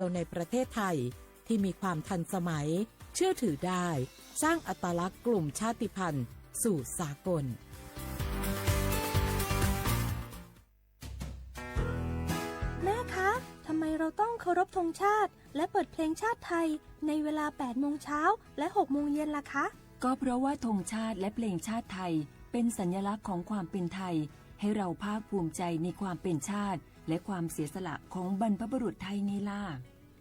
ในประเทศไทยที่มีความทันสมัย เชื่อถือได้ สร้างอัตลักษณ์กลุ่มชาติพันธุ์สู่สากล แม่คะ ทำไมเราต้องเคารพธงชาติ และเปิดเพลงชาติไทย ในเวลา แปดโมงเช้า และ หกโมงเย็นล่ะคะ ก็เพราะว่าธงชาติและเพลงชาติไทย เป็นสัญลักษณ์ของความเป็นไทย ให้เราภาคภูมิใจในความเป็นชาติ และความเสียสละของบรรพบุรุษไทยไงล่ะ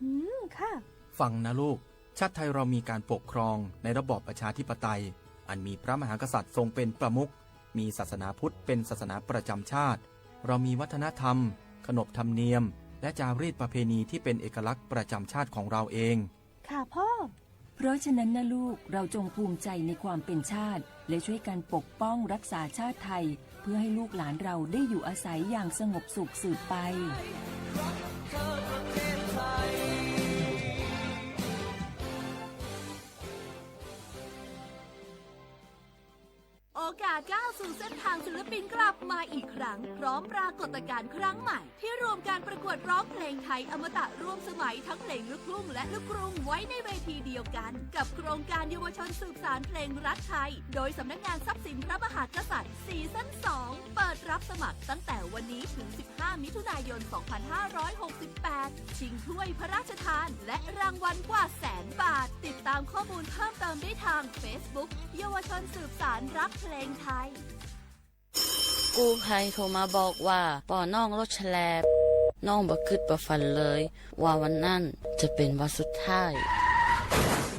อืม ค่ะ ฟังนะลูก ชาติไทยเรามีการปกครองในระบอบประชาธิปไตย อันมีพระมหากษัตริย์ทรงเป็นประมุข มีศาสนาพุทธเป็นศาสนาประจำชาติ เรามีวัฒนธรรม ขนบธรรมเนียม และจารีตประเพณีที่เป็นเอกลักษณ์ประจำชาติของเราเอง ค่ะพ่อ เพราะฉะนั้นนะลูก เราจงภูมิใจในความเป็นชาติ และช่วยกันปกป้องรักษาชาติไทย เพื่อให้ลูกหลานเราได้อยู่อาศัยอย่างสงบสุขสืบไป โอกาสก้าวสู่เส้นทางศิลปินกลับมาอีกครั้ง พร้อมปรากฏการณ์ครั้งใหม่ ที่รวมการประกวดร้องเพลงไทยอมตะร่วมสมัยทั้งเพลงลูกทุ่งและลูกกรุงไว้ในเวทีเดียวกัน กับโครงการเยาวชนสืบสานเพลงรักไทย โดยสำนักงานทรัพย์สินพระมหากษัตริย์ ซีซั่นสอง เปิดรับสมัครตั้งแต่วันนี้ถึง สิบห้า มิถุนายน สองพันห้าร้อยหกสิบแปด ชิงถ้วยพระราชทาน และรางวัลกว่าแสนบาท ติดตามข้อมูลเพิ่มเติมได้ทาง Facebook เยาวชนสืบสานรักเพลงไทย กู้ภัยโทรมาบอกว่า ปอน้องรถแฉลบ น้องบ่คิดบ่ฝันเลย ว่าวันนั้นจะเป็นวันสุดท้าย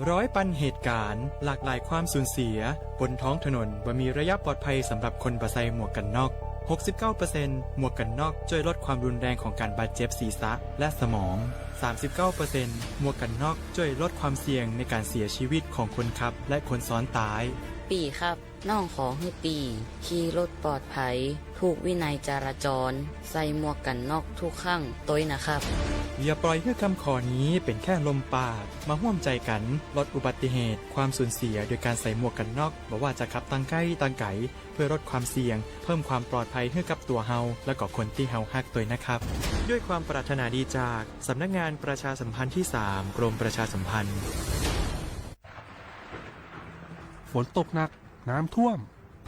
ร้อยปันเหตุการณ์ หลากหลายความสูญเสีย บนท้องถนนบ่มีระยะปลอดภัยสำหรับคนบ่ใส่หมวกกันน็อก หกสิบเก้าเปอร์เซ็นต์ หมวกกันน็อกช่วยลดความรุนแรงของการบาดเจ็บศีรษะและสมอง สามสิบเก้าเปอร์เซ็นต์ หมวกกันน็อกช่วยลดความเสี่ยงในการเสียชีวิตของคนขับและคนซ้อนท้าย ปีครับ น้องขอหื้อปี ขี่รถปลอดภัย ถูกวินัยจราจร ใส่หมวกกันน็อกทุกครั้งตวยนะครับ อย่าปล่อยให้คำขอนี้เป็นแค่ลมปาก มาร่วมใจกันลดอุบัติเหตุ ความสูญเสียโดยการใส่หมวกกันน็อก บ่ว่าจะขับตางใกล้ตางไก๋ เพื่อลดความเสี่ยง เพิ่มความปลอดภัยให้กับตัวเฮา และก็คนที่เฮาฮักตวยนะครับ ด้วยความปรารถนาดีจากสำนักงานประชาสัมพันธ์ที่สาม กรมประชาสัมพันธ์ ฝนตกหนัก น้ำท่วม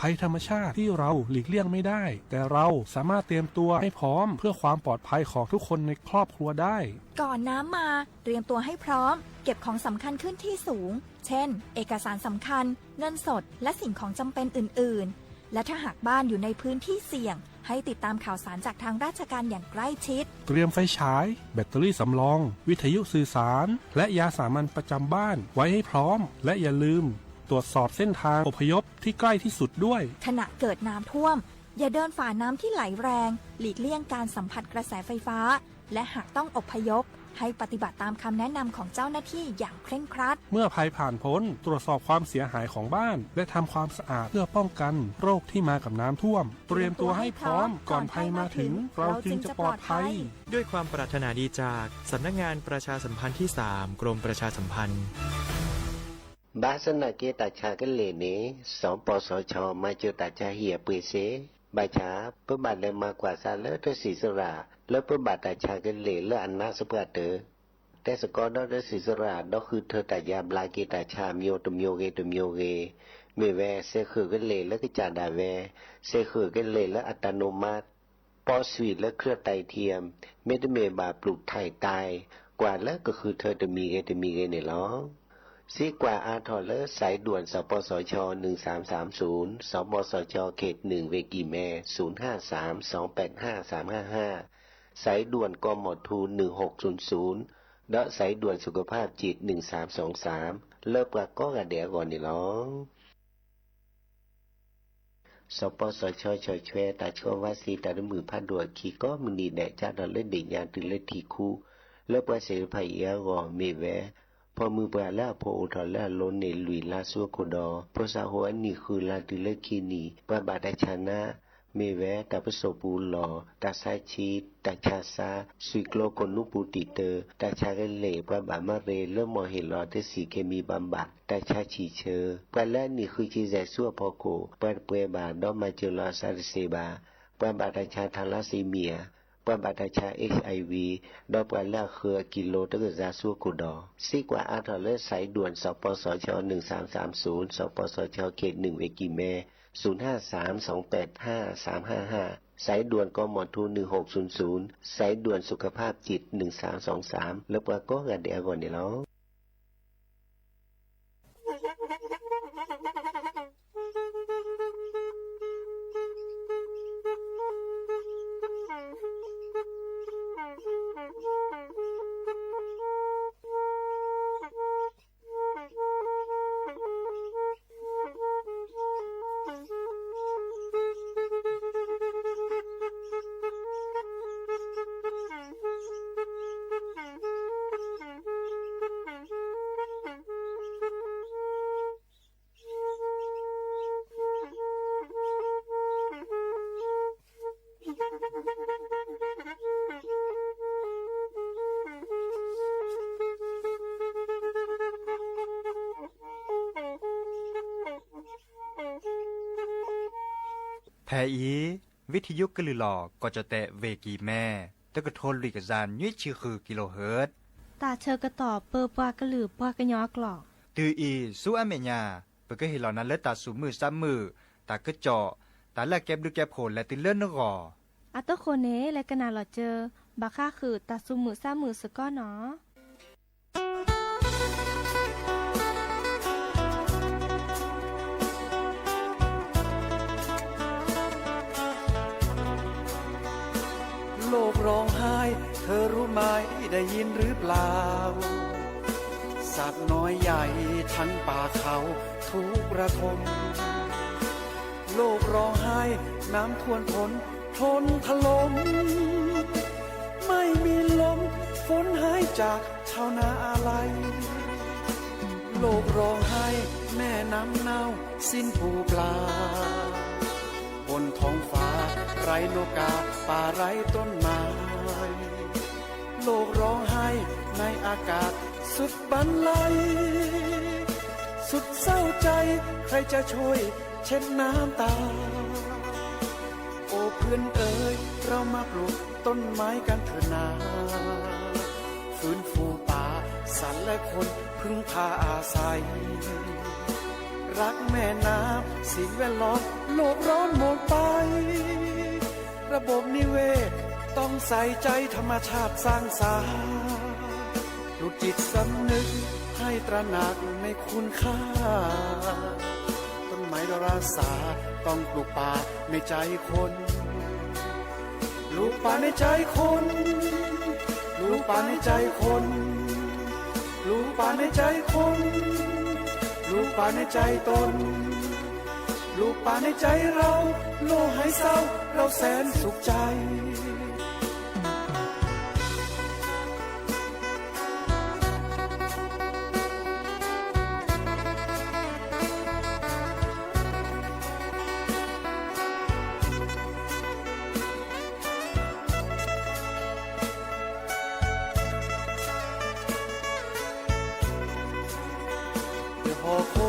ภัยธรรมชาติที่เราหลีกเลี่ยงไม่ได้ แต่เราสามารถเตรียมตัวให้พร้อมเพื่อความปลอดภัยของทุกคนในครอบครัวได้ ก่อนน้ำมา เตรียมตัวให้พร้อม เก็บของสำคัญขึ้นที่สูง เช่น เอกสารสำคัญ เงินสด และสิ่งของจำเป็นอื่นๆ และถ้าหากบ้านอยู่ในพื้นที่เสี่ยง ให้ติดตามข่าวสารจากทางราชการอย่างใกล้ชิด เตรียมไฟฉาย แบตเตอรี่สำรอง วิทยุสื่อสาร และยาสามัญประจำบ้านไว้ให้พร้อม และอย่าลืมตรวจสอบเส้นทางอพยพที่ใกล้ที่สุดด้วย ขณะเกิดน้ำท่วม อย่าเดินฝ่าน้ำที่ไหลแรง หลีกเลี่ยงการสัมผัสกระแสไฟฟ้า และหากต้องอพยพ ให้ปฏิบัติตามคำแนะนำของเจ้าหน้าที่อย่างเคร่งครัด เมื่อภัยผ่านพ้น ตรวจสอบความเสียหายของบ้าน และทำความสะอาดเพื่อป้องกันโรคที่มากับน้ำท่วม เตรียมตัวให้พร้อมก่อนภัยมาถึง เราจึงจะปลอดภัย ด้วยความปรารถนาดีจากสำนักงานประชาสัมพันธ์ที่สาม กรมประชาสัมพันธ์ ဘၣ်ဆၣ်သနာ်က့ တၢ်ဆါကလဲာ်န့ၣ် စီၤပီစီၤဆၢ မၤစၢၤတၢ်ဆါဟံၣ်အပှ့ၤစ့ၢ်, ဘၣ်ဆၣ် ပဘၣ်လဲၤမၤကွၢ်စးလၢတၢ်စံးစရၣ် လၢပဘၣ်တၢ်ဆါကလဲာ်လၢအနးစပှၢ်တၢၢ်, တဲစ့ၢ်ကီးဒီးတၢ်စံးစရၣ် ဒီးဃုထၢတၢ်ယါဘျါက့ၤတၢ်ဆါအမျိုးတမျိုးဂ့ၤတမျိုးဂ့ၤ, မ့ၢ်ဝဲ စဲးဃုာ်ကလဲာ်လၢကစၢ်ဒၣ်ဝဲ, စဲးဃုာ်ကလဲာ်လၢအတၢ်နိးမး ပီဆွံၣ်လၢ เครื่องไตเทียม မ့တမ့ၢ်ဘၣ် ပျူၢ်ထၢၣ်တၢ် ကွၢ်လၢကဃုထၢတမံၤဂ့ၤတမံၤဂ့ၤန့ၣ်လီၤ. စံးကွၢ်အါထီၣ်လၢ สายด่วน สปสช หนึ่งสามสามศูนย์, สปสช เขตหนึ่ง เวกีแม ศูนย์ห้าสาม สองแปดห้า สามห้าห้า, สายด่วน กมธ หนึ่งหกศูนย์ศูนย์ ဒီး สายด่วนสุขภาพจิต หนึ่งสามสองสาม လၢပှၤကိးဂၤဒဲးအဂီၢ်န့ၣ်လီၤ. စီၤပီစီၤဆၢ ဆီၣ်ထွဲတၢ်ဆှၢဝါစ့တၢ်တမုာ်ဖးဒိၣ်အခံ ကိးမုၢ်နံၤဒဲး ကၢ်ထီၣ်လၢဒ့ၣ်ညါတုၤလၢထံၣ်ခူ, လၢပှၤစဲးတဖၣ်အံၤအဂီၢ် မ့ၢ်ဝဲ ဖိမုၣ်ပှၢ်လၢအဖိအိၣ်ထီၣ်လၢအလိၤန့ၣ် လွံၢ်လါဆူအခိၣ်ဒီး ဖိသၣ်ဟိၣ်အနံၣ်ဃုလါတုၤလၢခံနံၣ် ပှၤဘၣ်တၢ်ဆါနါ မ့ၢ်ဝဲ တၢ်ပစိာ်ပူၤလီၢ်, တၢ်ဆါဆံး, တၢ်ဆါစါ, ဆွံကျိခိၣ်နူာ်ပူၤတံာ်တၢၤ, တၢ်ဆါကလဲာ်, ပှၤဘၣ်မၤရ့လၢမီၢ်ဟ့ၣ်လီၤတဆံး เคมีบำบัด, တၢ်ဆါဆံးဆၢ, ပှၤလၢအနံၣ်ဃုဆံယဲၢ်ဆူအဖီခိၣ် ပှၤတပှဲၤဘၣ် ဒီးမၤစၢၤလီၤအသးတသ့ဘၣ်, ပှၤဘၣ်တၢ်ဆါ ทาลัสซีเมีย, ပှၤဘၣ်တၢ်ဆါ HIV ဒီးပှၤလၢအဃၢၤအကံလိတကယၤဆူအခိၣ်ဒီး စ့ကွၢ်အါထီၣ်လၢ စဲးဒွဲၣ် စပစၢ ခြေ နှစ် သၢမ် သၢမ် သုၣ် စပစၢ ခြေ နှစ် ဝ့ၢ်ကံၢ်မဲ သုၣ် ห้า สาม สอง แปด ห้า สาม ห้า ห้า สายด่วน กมธ หนึ่ง หก ศูนย์ ศูนย์ สายด่วนสุขภาพจิต หนึ่ง สาม สอง สาม လၢပှၤကိးဂၤဒဲးအဂီၢ်န့ၣ်လီၤ. ဖဲအံၤ ဝံထယုကလုၢ်လီၤ ကီၢ်ကၠီၣ်တဲၣ် ဝ့ၢ်ကံၢ်မဲ တကထိလွံၢ်ကယၤနွံဆံဃု kilohertz တၢ်ဆၢကတီၢ်ပၢပှၤကလုာ်ပှၤကညီအကျိာ်. တုၤအံၤဆူအမဲာ်ညါ ပကဟ့ၣ်လီၤနၤလၢတၢ်သူၣ်မုာ်သးမုာ်, တၢ်ကစီၣ်, တၢ်လၢအကဲဘျုးကဲဖှိၣ်လဲၤတုၤလၢနဂီၢ်. အတဃိန့ၣ် လဲၤကနၣ်လီၤစၢၤ ဘၣ်ဃးဃုာ်တၢ်သူၣ်မုာ်သးမုာ်စ့ၢ်ကီးနီၤ. โลกร้องไห้ เธอรู้ไหม ได้ยินหรือเปล่า สัตว์น้อยใหญ่ทั้งป่าเขาทุกข์ระทม โลกร้องไห้ น้ำท่วมท้น โคลนถล่ม ไม่มีลม ฝนหายจากชาวนาอาลัย โลกร้องไห้ แม่น้ำเน่า สิ้นปูปลา บนท้องฟ้า ไร้นกกา ป่าไร้ต้นไม้ โลกร้องไห้ ในอากาศ สุดบันไล สุดเศร้าใจ ใครจะช่วยเช็ดน้ำตา โอ้เพื่อนเอ๋ย เรามาปลูกต้นไม้กันเถอะนา ฟื้นฟูป่า สัตว์และคนพึ่งพาอาศัย รักแม่น้ำ สิ่งแวดล้อม โลกร้อนหมดไป ระบบนิเวศ ต้องใส่ใจ ธรรมชาติสร้างสรรค์ ปลุกจิตสำนึก ให้ตระหนักในคุณค่า ต้นไม้ดาราศาสตร์ ต้องปลูกป่าในใจคน ปลูกป่าในใจคน ปลูกป่าในใจคน ปลูกป่าในใจคน ปลูกป่าในใจตน ปลูกป่าในใจเรา โลกหายเศร้า เราแสนสุขใจ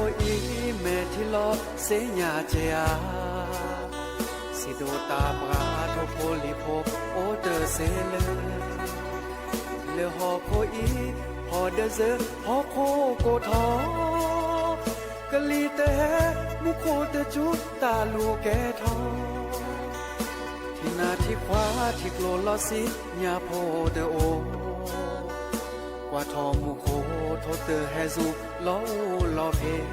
လၢဟီၣ်ခိၣ်အံၤ မဲာ်ထံလီၤစ့ညါက့ၤဧါ, စံးဒိးတၢ်ပှၤထိၣ်ဖိလံၤဖိ အိၣ်တ့ၢ်စ့လၢ လၢဟီၣ်ခိၣ်အံၤ ဟီၣ်ဒၢစၢ ဟီၣ်ခိၣ်ကိၢ်ထီၣ်, ကလံၤတဟဲ မူခိၣ်တစူၤ တၢ်လူၤကဲထီၣ်, ထံနါထံခွါ ထံကျိလီၤဆံး ညၣ်ဖိတအိၣ်, ကွၢ်ထီၣ်မူခိၣ် ထိၣ်တၢ်ဟဲစူၤ လီၤအူလီၤဖ့း,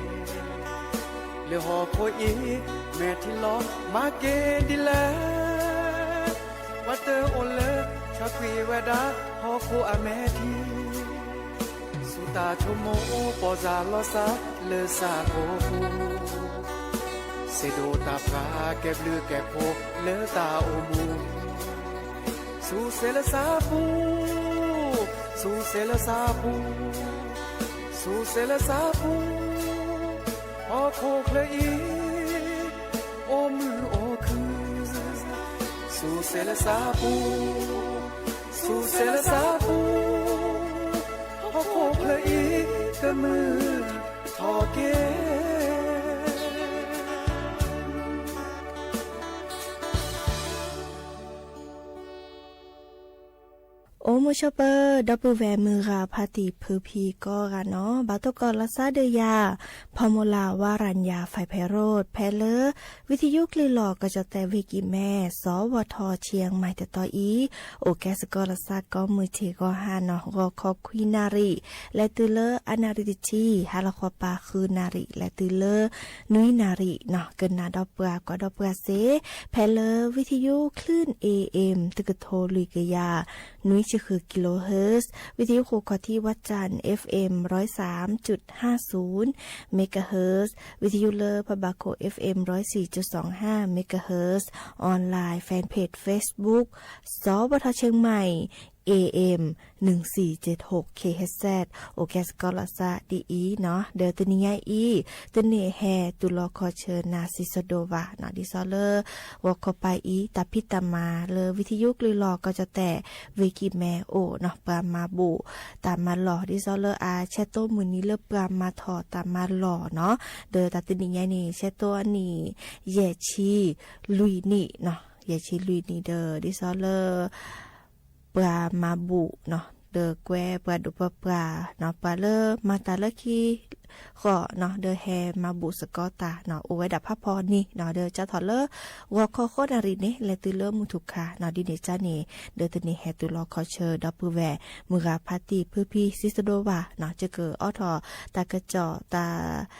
လၢဟီၣ်ခိၣ်အံၤ မဲာ်ထံလီၤ မၤက့ၤဒ်လဲၣ်, ပှၤတအိၣ်လၢ ဆှၢကွံာ်ဝဲဒၣ် ဟီၣ်ခိၣ်အမဲာ်ထံ ဆူတၢ်ဆိကမိၣ် ပီၢ်စၢ်လီၤစၢ် လၢဆၣ်ဖိပူၤ, စံးဒိးတၢ်ပှၤ ကဲဘျုးကဲဖှိၣ် လၢတၢ်အိၣ်မူ, ဆူစဲးလၢဆၣ်ပူၤ, ဆူစဲးလၢဆၣ်ပူၤ, ဆူစဲးလၢဆၣ်ပူၤ, ဟီၣ်ခိၣ်ချၢအံၤ အိၣ်မုာ်အိၣ်ခုၣ်, ဆူစဲးလၢဆၣ်ပူၤ, ဆူစဲးလၢဆၣ်ပူၤ, ဟီၣ်ခိၣ်ချၢအံၤ ကမုာ်ထီၣ်က့ၤ. အိၣ်ဆိးပၢၤ ဒီပုၢ်ဝဲၢ်မုၢ်ဂၤဖါတံၢ်ဖုဖံကိးဂၤနီၤ, ဘၣ်သကိးလီၤသးဒီးယၤ ဖီမိၢ်လး ဝါရံယၤ ဖဲဖဲရိၣ် ဖဲလၢ ဝံသယုၣ်ကလုၢ်လီၢ်ကီၢ်ကၠီၣ်တဲၣ် ဝ့ၢ်ကံၢ်မဲ စီၤဝီၤထီၣ် ခၠ့ၣ်မၢၣ် တတီၤအံၤ, အိၣ်ကဲသကိးလီၤသးကိးမုၢ်ထံဂီၤဟါနီၤ, ဂီၤခီခွံနၣ်ရံၣ် လဲၤတုၤလၢအနၣ်ရံၣ်တဆံ, ဟါလီၤဃီပၤဃုနၣ်ရံၣ် လဲၤတုၤလၢ နွံနၣ်ရံၣ်နီၤ, ကနၣ်ဒီးပှၤကွၢ်ဒီးပှၤစ့ၢ်, ဖဲလၢ ဝံသယုၣ်ကလုၢ် A M တကထိလွံၢ်ကယၤ နွံဆံဃု kilohertz, ဝံသယုၣ်ဃိးခီၣ်ထံး ဝၣ်စၣ် F M ร้อยสามจุดห้าศูนย์ megahertz, ဝံသယုၣ်လၢဖးဘၣ်ခိၣ် F M ร้อยสี่จุดสองห้า megahertz, online fan page Facebook စီၤဝီၤထီၣ် ခၠ့ၣ်မၢၣ် A M หนึ่งสี่เจ็ดหก kilohertz, အိၣ်ကဲသကိးလီၤသးဒ်အံၤနီၤ, ဒီးတနံၤညါအံၤ တန့ၢ်ဟဲတူၢ်လီၤခီၣ်ဆၢနၤစံးဆၢဒိၣ်ဘၣ်နီၤ, ဒ်သိးလၢ ဂီၤခီပၤအံၤ တၢ်ဖံးတၢ်မၤလၢ ဝံသယုၣ်ကလုၢ်လီၢ်ကီၢ်ကၠီၣ်တဲၣ် ဝ့ၢ်ကံၢ်မဲအိၣ်နီၤ, ပှၤမၤဘူၣ်တၢ်မၤလီၢ် ဒ်သိးလၢအဆဲးတိၢ်မုၢ်နံၤလၢပှၤမၤထီၣ်တၢ်မၤလီၢ်နီၤ, ဒီးတၢ်တနံၤညါန့ၣ် ဆဲးတိၢ်အနံၣ် ယဲၢ်ဆံလွံၢ်နံၣ်နီၤ, ယဲၢ်ဆံလွံၢ်နံၣ်ဒီး ဒ်သိးလၢ ပှၤမၤဘူၣ်နီၤ, ဒီးကွဲပှၤဒိၣ်ပှၤပှၢ်နီၤ, ပှၤလၢမၤတၢ်လၢခံဃီနီၤ, ဒီးဟဲမၤဘူၣ်စ့ၢ်ကီးတၢ်နီၤ, အိၣ်ဝဲဒၣ်ဖးဖီနံၤနီၤ, ဒီးကၠီထီၣ်လၢ ဂီၤခီဃိးနၣ်ရံၣ်န့ၣ် လဲၤတုၤလၢမုၢ်ထူၣ်ခါနီၤ, ဒ်န့ၣ်ကၠီန့ၣ် ဒီးတန့ၢ်ဟဲတူၢ်လီၤခီၣ်ဆၢ ဒီပုၢ်ဝဲၢ်မုၢ်ဂၤဖါတံၢ်ဖုဖံစံးဆၢဒိၣ်ဘၣ်နီၤ, ကကအိးထီၣ်တၢ်ကစီၣ်တၢ် သး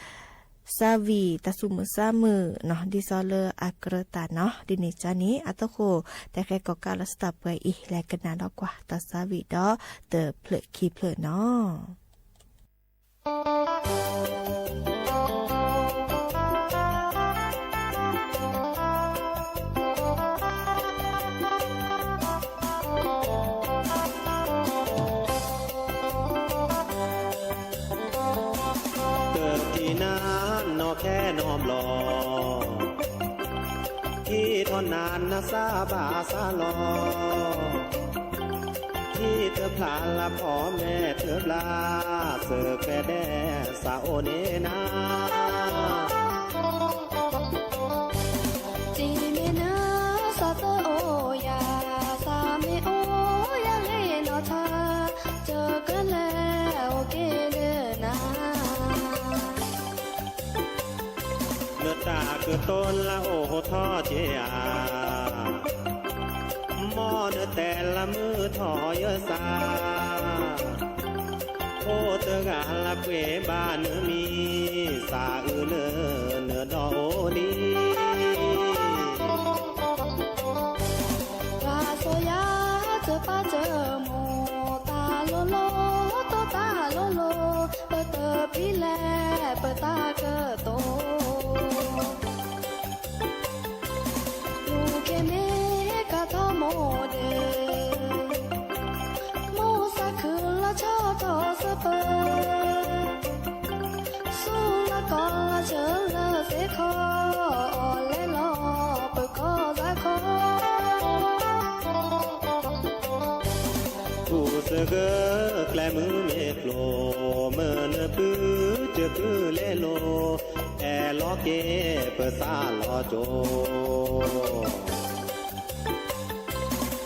ဝံၣ်တၢ်သူၣ်မုာ်သးမုာ်နီၤ, ဒ်သိးလၢအကြၢးတၢ်နီၤ, ဒ်န့ၣ်ကၠီန့ၣ် အသကိး တၢ်ဃဲၤကီၢ်ကးလီၤစတၢ်ပှဲၤအံၤ လဲၤကနၣ်ဒီးကွၢ်တၢ်သးဝံၣ်ဒီးတဖျၢၣ်ခံဖျၢၣ်နီၤ. တထံၣ်နၤနီၢ်ခဲနီတဘျီ, ထံၣ်ထီၣ်နၤနသးဘၣ်သးလီၤ, ထံၣ်တဖျါလၢဖီမဲာ်တဘျါ, စၢၤခွဲးဒဲးသးအိၣ်န့ၣ်နၤ တံၤမ့ၢ်နသးသၢအိၣ်ယၤ, သးမ့ၢ်အိၣ်ယၤဂ့ၤနီၢ်ထါ, တကလဲၤအိၣ်က့ၤလၢနၤ နတၢ်ကတိၤလၢအိၣ်ထီၣ်က့ၤဧါ, မ်နတဲလၢမုၢ်ထီၣ်ယၢၤသး, အိၣ်တဂၤလၢပှဲၤဘၣ်နမံၤ, သးအုးလၢနဒီအိၣ်လံ ပှၤစီၤယၤတပာ်စၢၤမိၢ်, တၢ်လိၤလိၤ, တိတၢ်လိၤလိၤ, ပတပျံၤလဲၤပတၢ်ကတိၤ, လူၤခ့မ့ၢ်ကထီၣ်မိၢ်ဒဲး, မိၢ်သးခုလီၤဆီထီၣ်စၢၤပၢၤ ဆူလီၢ်ကီၢ်လီၤဆၢလၢသ့ၣ်ခီ, အီၣ်လဲလီၤပကီၢ်သးခီ, ကူၣ်သဂၢၢ်ကျဲမုၢ်မ့ၢ်ကျိၤ, မုၢ်နပုၢ်တကုၢ်လဲလိၤ, အဲၣ်လီၤက့ၤပသးလီၤကၠိ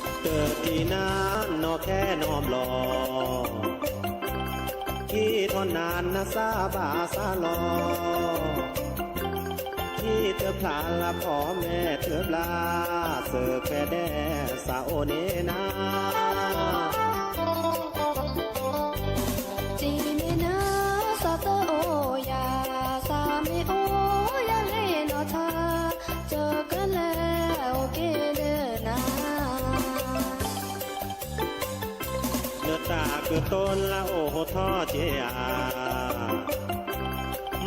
တထံၣ်နၤနီၢ်ခဲနီတဘျီ, ထံၣ်ထီၣ်နၤနသးဘၣ်သးလီၤ, ထံၣ်တဖျါလၢဖီမဲာ်တဘျါ, စၢၤခွဲးဒဲးသးအိၣ်န့ၣ်နၤ တံၤမ့ၢ်နသးသၢအိၣ်ယၤ, သးမ့ၢ်အိၣ်ယၤဂ့ၤနီၢ်ထါ, တကလဲၤအိၣ်က့ၤလၢနၤ နတၢ်ကတိၤလၢအိၣ်ထီၣ်က့ၤဧါ,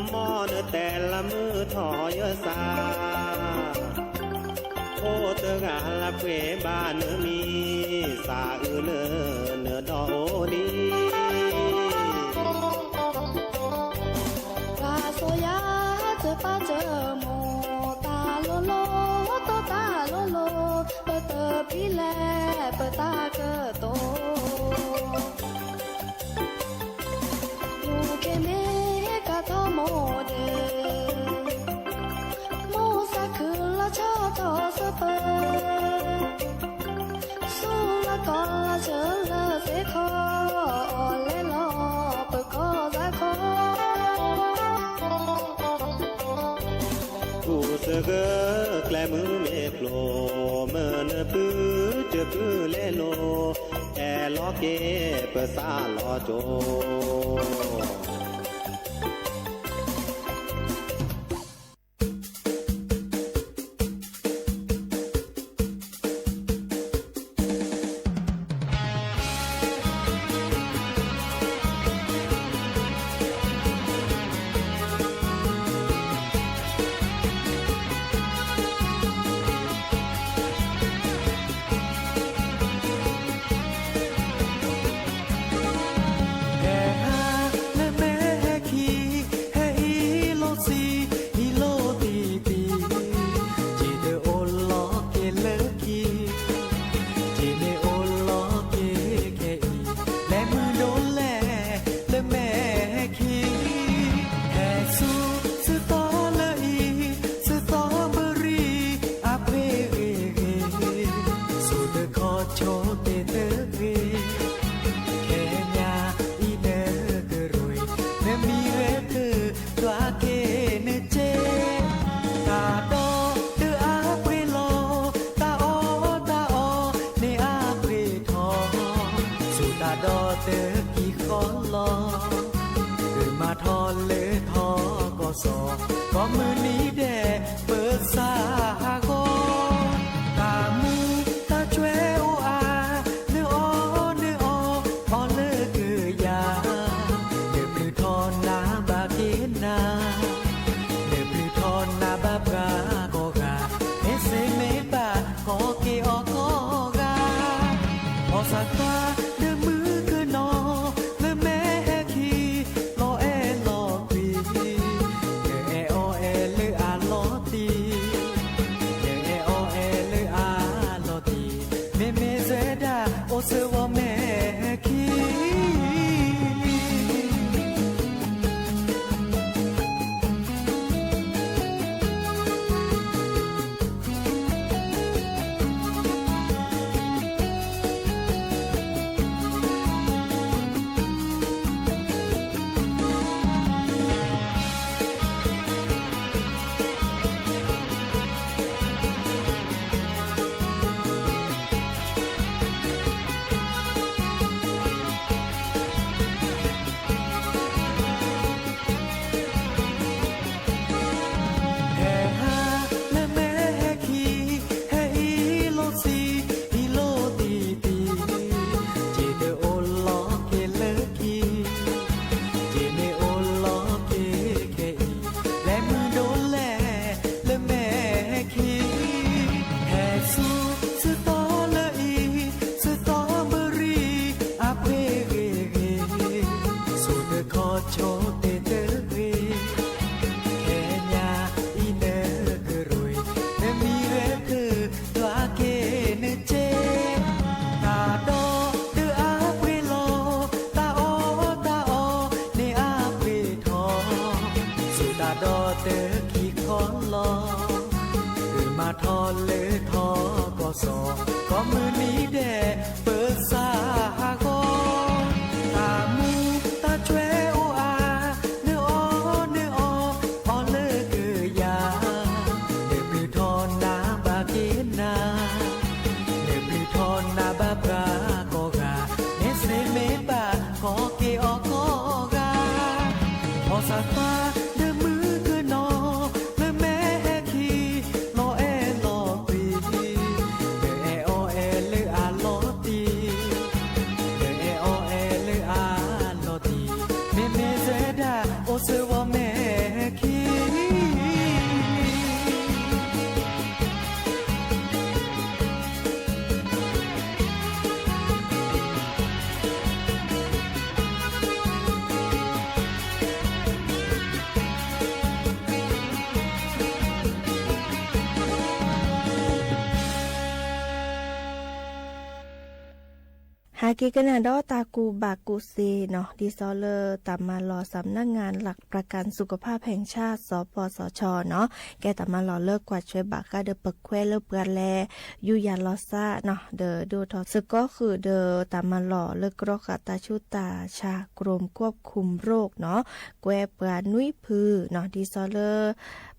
မ်နတဲလၢမုၢ်ထီၣ်ယၢၤသး, အိၣ်တဂၤလၢပှဲၤဘၣ်နမံၤ, သးအုးလၢနဒီအိၣ်လံ ပှၤစီၤယၤတပာ်စၢၤမိၢ်, တၢ်လိၤလိၤ, တိတၢ်လိၤလိၤ, ပတပျံၤလဲၤပတၢ်ကတိၤ, လူၤခ့မ့ၢ်ကထီၣ်မိၢ်ဒဲး, မိၢ်သးခုလီၤဆီထီၣ်စၢၤပၢၤ ဆူလီၢ်ကီၢ်လီၤဆၢလၢသ့ၣ် တဂၢၢ်ကျဲမုၢ်မ့ၢ်ကျိၤ, မုၢ်နုာ်ဖုတဖုလဲၤလိၤ, အဲၣ်လီၤက့ၤပသးလီၤကၠိ. ဟဲဟးလၢမဲာ်ဟဲခံ, ဟဲအံၤလိာ်ဆံ, အံၤလိာ်တံၢ်တံၢ်, ယတအိၣ်လီၤက့ၤလၢခံ, ယမ့ၢ်အိၣ်လီၤက့ၤခဲအံၤ, လဲၤမုာ်ဒိၣ်လဲၣ်လၢမဲာ်ဟဲခံ, ဟဲဆူသုသီလၢအံၤ, သုသီဘရံၤအပှ့ၤဂ့ၤဂ့ၤ, ဆူတခီဆိတ့ၢ်တဂ့ၤ, ခဲညါအံၤနကရူၢ်, နမံၤဂဲၤကၢၢ် ဒွးက့ၤနစ့, တၢ်ဒီးဒုးအါပှ့ၤလီၤ, တၢ်အီၣ်တၢ်အီန့ၣ်အါပှ့ၤထီၣ်, ဆူတၢ်ဒီးတကံၢ်ဃီလီၤ, ဒုးမၤထီၣ်လၢထီၣ်ကီၢ်စီၤ, ကိးမုၢ်နံၤဒဲးပသးဟးဂီၤ, တၢ်မူတၢ်ကွဲအိၣ်အါ, နအီၣ်နအီ, အီၣ်လၢကယၤ, နပျုၢ်ထီၣ်နၤဘၣ်က့ၤနၤ, နပျုၢ်ထီၣ်နၤဘၣ်ပှၤကိးဂၤ, မ့ၢ်စ့မ့ၢ်ဘၣ်ကိးက့ၤအီၤကိးဂၤ, ဖီၣ်ဆၣ်သးဒုးမုၢ်ကနီၤ, လၢမဲာ်ဟဲခံ, လီၤအဲၣ်လီၤကွံ, နအဲၣ်အီၣ်အဲၣ်လၢအလီၤတံၢ်, နအဲၣ်အီၣ်အဲၣ်လၢအလီၤတံၢ်, မ့မ့ၢ်စဲဒၣ်အိၣ်ဆၢဝီမဲာ်ခံ ဟဲဟးလၢမဲာ်ဟဲခံ, ဟဲအံၤလိာ်ဆံ, အံၤလိာ်တံၢ်တံၢ်, ယတအိၣ်လီၤက့ၤလၢခံ, ယမ့ၢ်အိၣ်လီၤက့ၤခဲအံၤ, လဲၤမုာ်ဒိၣ်လဲၣ်လၢမဲာ်ဟဲခံ, ဟဲဆူသုသီလၢအံၤ, သုသီဘရံၤအပှ့ၤဂ့ၤဂ့ၤ, ဆူတခီဆိတ့ၢ်တဂ့ၤ, ခဲညါအံၤနကရူၢ်, နမံၤဂဲၤကၢၢ်ဒွးက့ၤနစ့, တၢ်ဒီးဒုးအါပှ့ၤလီၤ, တၢ်အီၣ်တၢ်အီန့ၣ်အါပှ့ၤထီၣ်, ဆူတၢ်ဒီးတကံၢ်ဃီလီၤ, ဒုးမၤထီၣ်လၢထီၣ်ကီၢ်စီၤ, ကိးမုၢ်နံၤဒဲးပသးဟးဂီၤ, တၢ်မူတၢ်ကွဲအိၣ်အါ, နအီၣ်နအီ, အီၣ်လၢကယၤ, နပျုၢ်ထီၣ်နၤဘၣ်က့ၤနၤ, နပျုၢ်ထီၣ်နၤဘၣ်ပှၤကိးဂၤ, မ့ၢ်စ့မ့ၢ်ဘၣ်ကိးက့ၤအီၤကိးဂၤ, ဖီၣ်ဆၣ်သးဒုးမုၢ်ကနီၤ, လၢမဲာ်ဟဲခံ, လီၤအဲၣ်လီၤကွံ, နအဲၣ်အီၣ်အဲၣ်လၢအလီၤတံၢ်, နအဲၣ်အီၣ်အဲၣ်လၢအလီၤတံၢ်, မ့မ့ၢ်စဲဒၣ်အိၣ်ဆၢဝီမဲာ်ခံ အက့ၤကနၣ်ဒီးတၢ်ကူၣ်ဘၣ်ကူၣ်သ့နီၤ ဒ်သိးလၢတၢ်မၤလီၢ် สำนักงานหลักประกันสุขภาพแห่งชาติ สปสช နီၤ ကဲတၢ်မၤလီၢ်လၢကွၢ်ထွဲဘၣ်ဃးဒီးပခွဲးလၢပှၤလဲၤယူးယီၣ်လီၤသးနီၤ ဒီးဒိၣ်ထီၣ်စ့ၢ်ကီးဃုာ်ဒီးတၢ်မၤလီၢ်လၢကြီဃာ်တၢ်ဆူးတၢ်ဆါ กรมควบคุมโรคနီၤ ကွဲပှၤနွံဖုနီၤ ဒ်သိးလၢ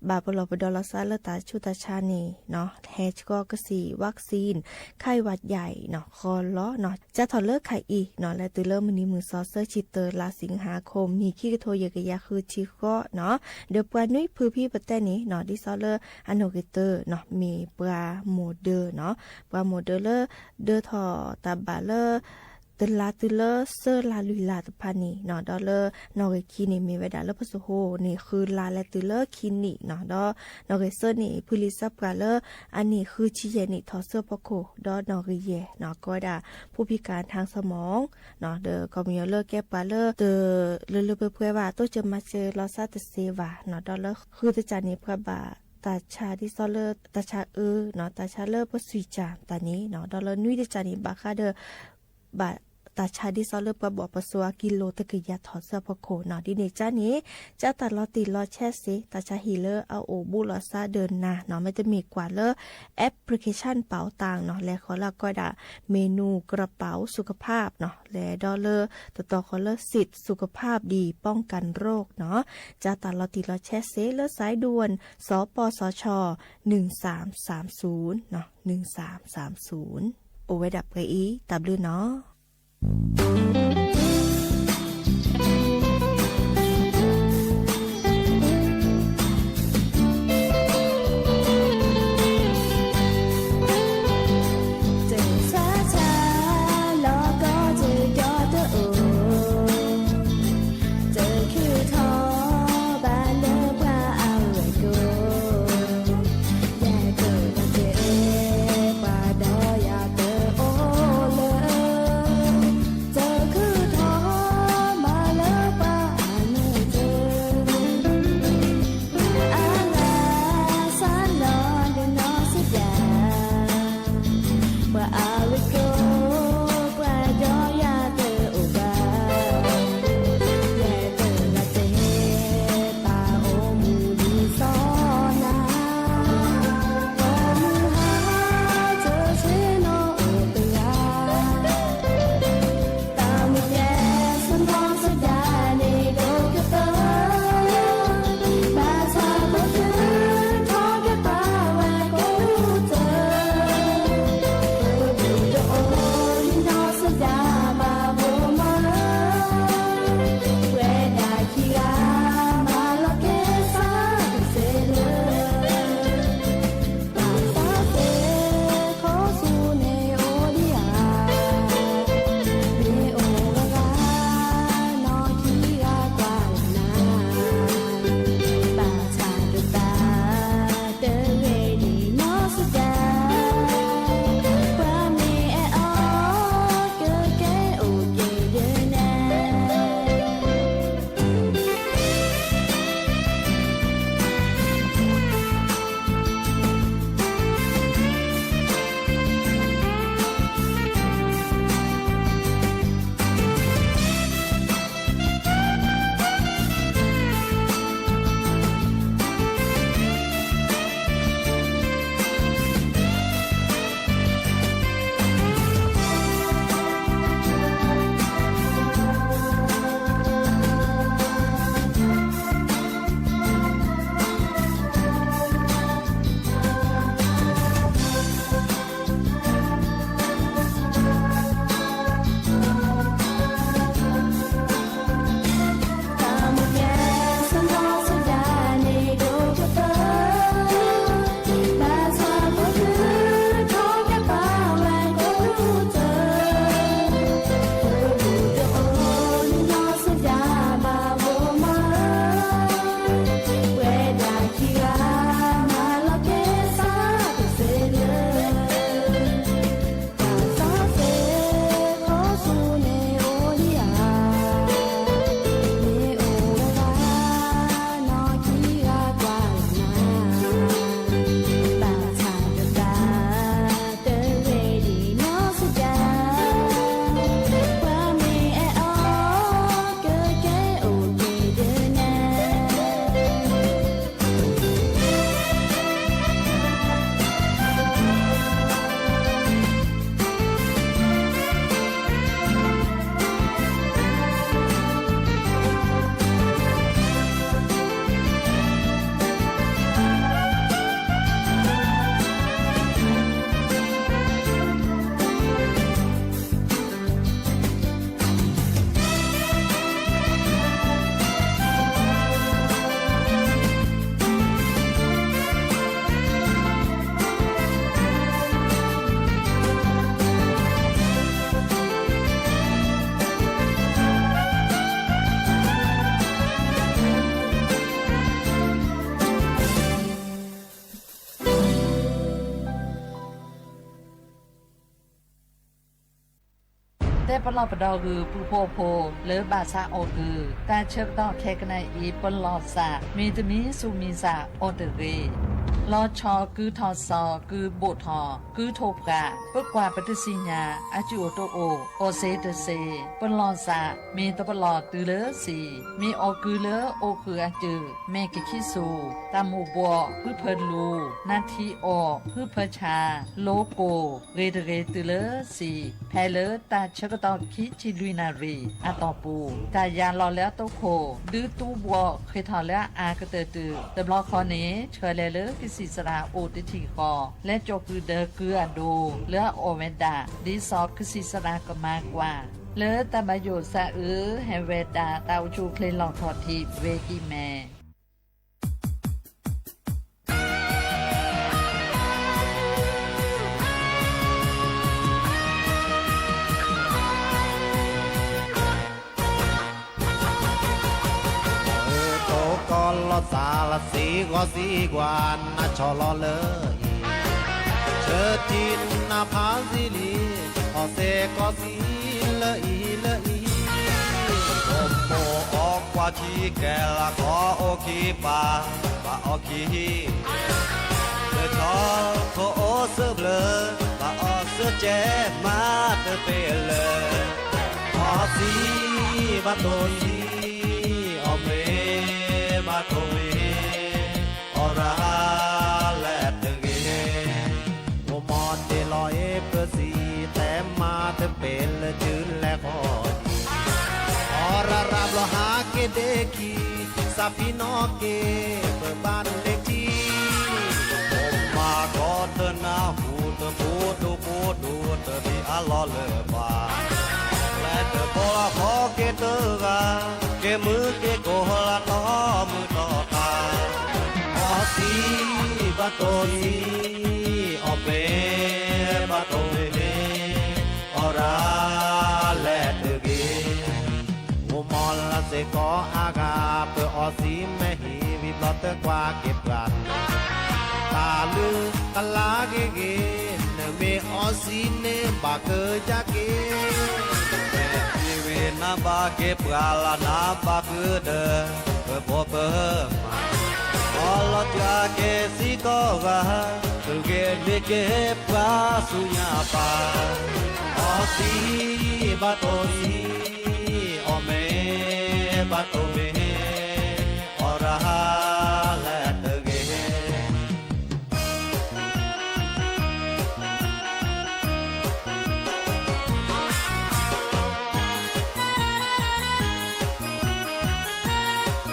ဘၣ်ပလီၢ်ပဒီလီၤသးလၢတၢ်ဆူးတၢ်ဆါန့ၣ်နီၤ ဟဲဆှီကစံၣ် วัคซีน ไข้หวัดใหญ่နီၤ ဃီလီၤနီၤ စးထီၣ်လၢခါအံၤနီၤ လဲၤတုၤလၢမုၢ်နံၤမုၢ်သီ သၢဆံတၢ လါစံးဟါခိၣ် နံၣ်ခံကထိယဲၢ်ကယၤဃုဆံဃိးနီၤ ဒီးပှၤနွံဖုဖဲပတဲန့ၣ်နီၤ ဒ်သိးလၢအနီၣ်ဂံၢ်တၢနီၤ မ့ၢ်ပှၤမိၢ်ဒၢနီၤ ပှၤမိၢ်ဒၢလၢ ဒၢထီၣ်တၢ်ဘၣ်လၢ တလါတုၤလၢသၢလါလွံၢ်လါတဖၣ်န့ၣ်နီၤ ဒီးလၢနီၣ်ဂံၢ်ခံန့ၣ် မ့ၢ်ဝဲဒၣ်လၢပစိၤဟိန့ၣ် ဃုလါလဲၤတုၤလၢခံနံၣ်နီၤ ဒီးနီၣ်ဂံၢ်သၢန့ၣ် ဖုလံာ်သးပှၢ်လၢအနံၣ်ဃုဆံယဲၢ်နံၣ်ထီၣ်ဆူအဖီခိၣ် ဒီးနီၣ်ဂံၢ်ယဲၢ်နီၤ ကိးဝဲဒၣ် ผู้พิการทางสมองနီၤ ဒီးကီၢ်ပယီၤလၢကဲပှၤလၢတလၢလၢပှဲၤပှဲၤဘၣ် တိစၢၤမၤစၢၤလီၤသးတသ့ဘၣ်နီၤ ဒီးလၢဃုတကၢ်န့ၣ် ပှၤဘၣ်တၢ်ဆါဒ်သိးလၢတၢ်ဆါအၢနီၤ တၢ်ဆါလၢပစွံၣ်ကၢ်တၢ်န့ၣ်နီၤ ဒီးလၢနွံတကၢ်န့ၣ် ဘၣ်ဃးဒီး ဘၣ်တၢ်ဆါဒ်သိးလၢပှၤဘၣ်ပစိာ်အကံလိာ်တကယၤထီၣ်ဆူအဖီခိၣ်နီၤ ဒ်န့ၣ်ကါန့ၣ် ကၢတၢ်လီၤတံၢ်လီၤဆဲးစ့ၢ် တၢ်ဆါဟံၣ်လၢအအိၣ်ဘူးလီၤသးဒီးနၤနီၤ မ့တမ့ၢ်ကွၢ်လၢ application เป๋าตังနီၤ လဲၤဃီၤလၢအကိးဝဲဒၣ် เมนูกระเป๋าสุขภาพနီၤ လဲၤဒီးလၢတတီၤဃီၤလၢ สิทธิ์สุขภาพดีป้องกันโรคနီၤ ကၢတၢ်လီၤတံၢ်လီၤဆဲးစ့ၢ်လၢ สายด่วน สปสช หนึ่งสามสามศูนย์နီၤ หนึ่งสามสามศูนย์ အိၣ်ဝဲဒၣ်ပှဲၤအံၤ တၢ်ဘျုးနီၤ. ပလီၢ်ပဒီဂုာ်ပူဖိအဖိ လၢဘၣ်ဆါအီၣ်ကုၢ်, တၢ်ဆၢကတီၢ်ခဲကနံၣ်အံၤ ပလီၢ်စး မ့ၢ်တမံၤစူၢ်မံၤစၢ်အီၤတဂ့ၤ. လီၤဆီကုထီၣ်စီၤ ကုဘိၣ်ထီၣ် ကုထိၣ်ပှၢ် ပကွၢ်ပတသ့ၣ်ညါ အစုၣ်အိၣ်တအိၣ် အီၣ်စ့တစ့, ပလီၢ်စး မ့ၢ်တပလီၢ်တုၤလၢစံာ်, မ့ၢ်အီၣ်ကုၢ်လၢအိၣ်ဃုာ်အစုၣ်, မဲာ်ကခံစူၣ်, တၢ်မိၣ်ဘှီၣ်, ဟုဖၢလူၤ, နါထံအီၣ်, ဟုဖၢဆါ, လိကိၢ်, ဂ့ၤတဂ့ၤတုၤလၢစံာ်, ဖဲလၢတၢ်ဆၢကတီၢ်ခံဆံလွံၢ်နၣ်ရံၣ်အတီၢ်ပူၤ, တၢ်ယၤလီၤလၢအတိခိၣ် ဒုးတူၢ်ဘှီၣ်ဃ့ၢ်ထီၣ်လၢအအါကတၢၢ်တုၤ တဘျီဃီန့ၣ် ဆှၢလဲၤလၢကသံၣ်သရၣ်အိၣ်တထံၣ်ဃီ လၢကၠီၣ်ကုၢ်ဒၢကုအဒိ လၢအအီၣ်ဝဲဒၣ် ဒ်သိးကသံၣ်သရၣ်ကမၤကွၢ် လၢတၢ်ဘၣ်ယိၣ်သးအုး ဟဲဝဲဒၣ် တၢ်အိၣ်ဆူၣ်အိၣ်ချ့လီၢ်ထီၣ်ထံးဝဲကံၢ်မဲ တိကီၢ်လီၤသးလၢသ့ဂီၤသံကွၢ် နၤဆီၣ်လီၤလၢအံၤ, ဆၢထံနဖးသံလံ, အီၣ်စ့ကီၢ်စံလၢအံၤလၢအံၤ, မိၢ်မိၢ်အီၣ်ကွၢ်ခံကဲလၢကီၢ်အိၣ်ခံပၢ်, ဘၣ်အီၣ်ခံ လၢဆီၣ်ခိၣ်အိၣ်စၢဖျၢၣ်, ဘၣ်အီၣ်စၢကဲမးတပ့ၤလၢ, အီၣ်စံဘၣ်တိၢ်စံ, အီၣ်မ့ၤဘၣ်တိၢ်မ့ၤ, အီၣ်ရၤလဲၣ်တဂ့ၤ, မိၢ်မိၢ်တ့ၢ်လီၤအ့ၣ်ပစံး, တဲမးတပ့ၤလၢကၠူလဲၤဃီၤဒံး, အီၣ်ရၤရၤဘျီဟးက့ၤဒ့ခံ စးဖံနီၣ်က့ၤ ပဘၣ်လ့ၤထံ, မိၢ်မၤကီၢ်တနၢ်ဟူတဘိဒိဘိဒိတဒံးအလီၢ်လၢၤဘၣ်, လဲၤတဘီလီၤဖီက့ၤတဂၤ, က့ၤမုၢ်က့ၤကိၢ်လၢတီမုၢ်တီတၢ်, အီၣ်စံဘၣ်တိၢ်စံ, အီၣ်မ့ၤဘၣ်တိၢ်မ့ၤ, အီၣ်ရၤလဲၣ်တဂ့ၤ မိၢ်မိၢ်လၢစ့ၢ်ကီးအါဂၤ ပအီၣ်စံမ့ၢ်ဟံၣ်ဝံၤဘျီတကွၢ်က့ၤပှၤ, တၢ်လုၢ်တလါဂ့ၤဂ့ၤ, နမ့ၢ်အီၣ်စံန့ၣ်ဘၣ်ကယၤက့ၤ, မ့ၢ်ဝံၤနဘၣ်က့ၤပှၤလၢနဘၣ်ဃုာ်ဒီး ပဖိပမါ, အီၣ်လီၤတၢ်က့ၤစ့ၢ်ကီးဂၤ, သုးဂ့ၤမ့ၢ်က့ၤပှၤဆူညါပၢ်, အီၣ်စံဘၣ်တိၢ်စံ, အီၣ်မ့ၤဘၣ်တိၢ်မ့ၤ, အီၣ်ရၤလဲၣ်တဂ့ၤ အီၣ်စံဘၣ်တိၢ်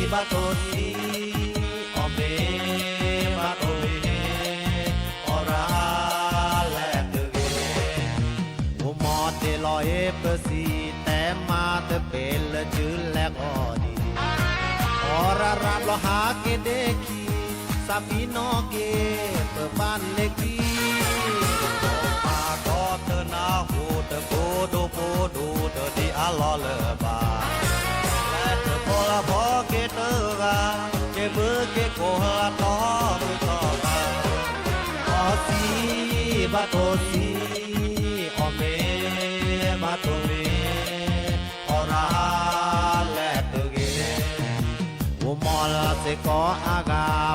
စံ, အီၣ်မ့ၤဘၣ်တိၢ်မ့ၤ, အီၣ်ရၤလဲၣ်တဂ့ၤ, မိၢ်မိၢ်တ့ၢ်လီၤအ့ၣ်ပစံး, တဲမးတပ့ၤလၢကၠူလဲၤဃီၤဒံး, အီၣ်ရၤရၤဘျီဟးက့ၤဒ့ခံ စးဖံနီၣ်က့ၤ ပဘၣ်လ့ၤထံ, မိၢ်မၤကီၢ်တနၢ်ဟူတဘိဒိဘိဒိတဒံးအလီၢ်လၢၤဘၣ်, လဲၤတဘီလီၤဖီက့ၤတဂၤ, က့ၤမုၢ်က့ၤကိၢ်လၢတီမုၢ်တီတၢ်, အီၣ်စံဘၣ်တိၢ်စံ, အီၣ်မ့ၤဘၣ်တိၢ်မ့ၤ, အီၣ်ရၤလဲၣ်တဂ့ၤ မိၢ်မိၢ်လၢစ့ၢ်ကီးအါဂၤ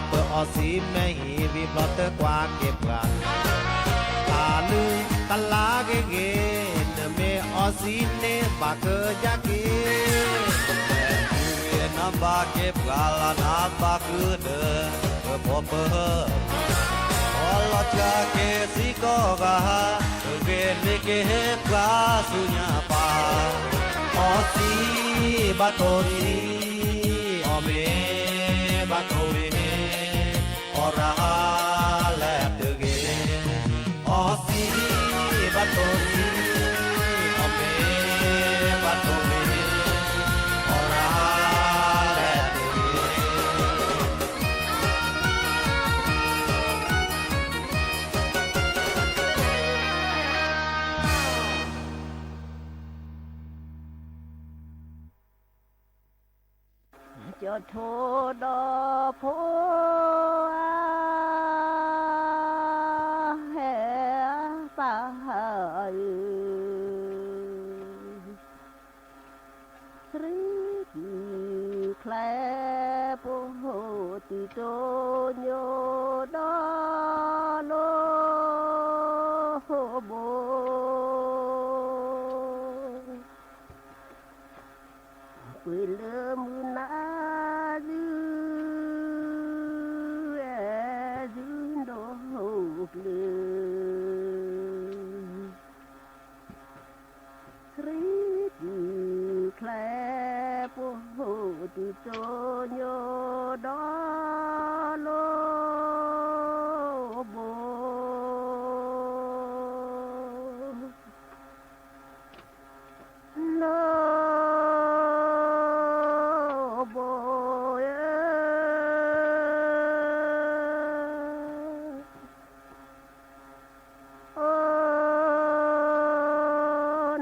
ပအီၣ်စံမ့ၢ်ဟံၣ်ဝံၤဘျီတကွၢ်က့ၤပှၤ, တၢ်လုၢ်တလါဂ့ၤဂ့ၤ, နမ့ၢ်အီၣ်စံန့ၣ်ဘၣ်ကယၤက့ၤ, မ့ၢ်ဝံၤနဘၣ်က့ၤပှၤလၢနဘၣ်ဃုာ်ဒီး ပဖိပမါ, အီၣ်လီၤတၢ်က့ၤစ့ၢ်ကီးဂၤ, သုးဂ့ၤမ့ၢ်က့ၤပှၤဆူညါပၢ်, အီၣ်စံဘၣ်တိၢ်စံ, အီၣ်မ့ၤဘၣ်တိၢ်မ့ၤ, အီၣ်ရၤလဲၣ်တဂ့ၤ, အီၣ်စံဘၣ်တိၢ်စံ, အီၣ်မ့ၤဘၣ်တိၢ်မ့ၤ, အီၣ်ရၤလဲၣ်တဂ့ၤ ကၠီၣ်ထိဒီးဖိဧၢ, ဟဲဧၢ, အၢ, ရံတုၤချဲ ပဟိၣ်တုၤတိညိဒီးလိဘိ ကွံာ်လၢမုၢ်နၤဒုး အဲၣ်ဒုးဒိၣ်ကျၢၤ ရံတုၤချဲ ပဟိၣ်တုၤတိညိဒီးလိဘိ လိဘိဧၢ, အိ န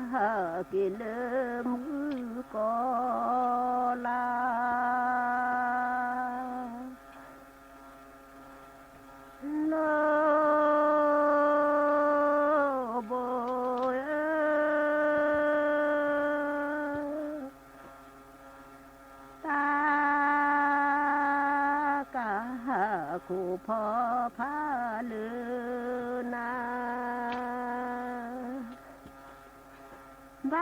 ဟးက့ၤလၢမုၣ်ကီၤလၤ လိဘိဧၢ, တၢ်ကဟးခိၣ်ဖီဖးလၢနၤ ဘၣ်